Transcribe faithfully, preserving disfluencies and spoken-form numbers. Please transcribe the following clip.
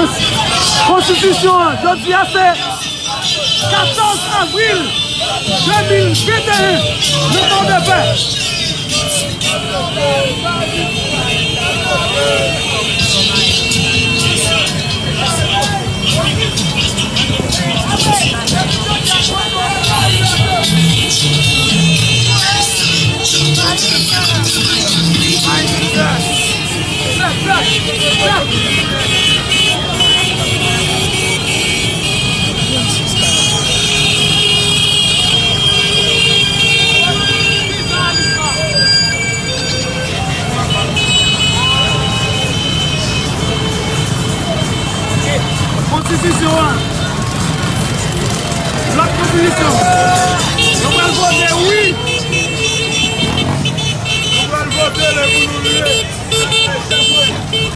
Konstitisyon an, jodi a se katòz avril de mil venteyen, nou pa de pè. Konstitisyon an. Lòt konstitisyon. Nou pral vote wi. Nou pral vote lè pou nou leve.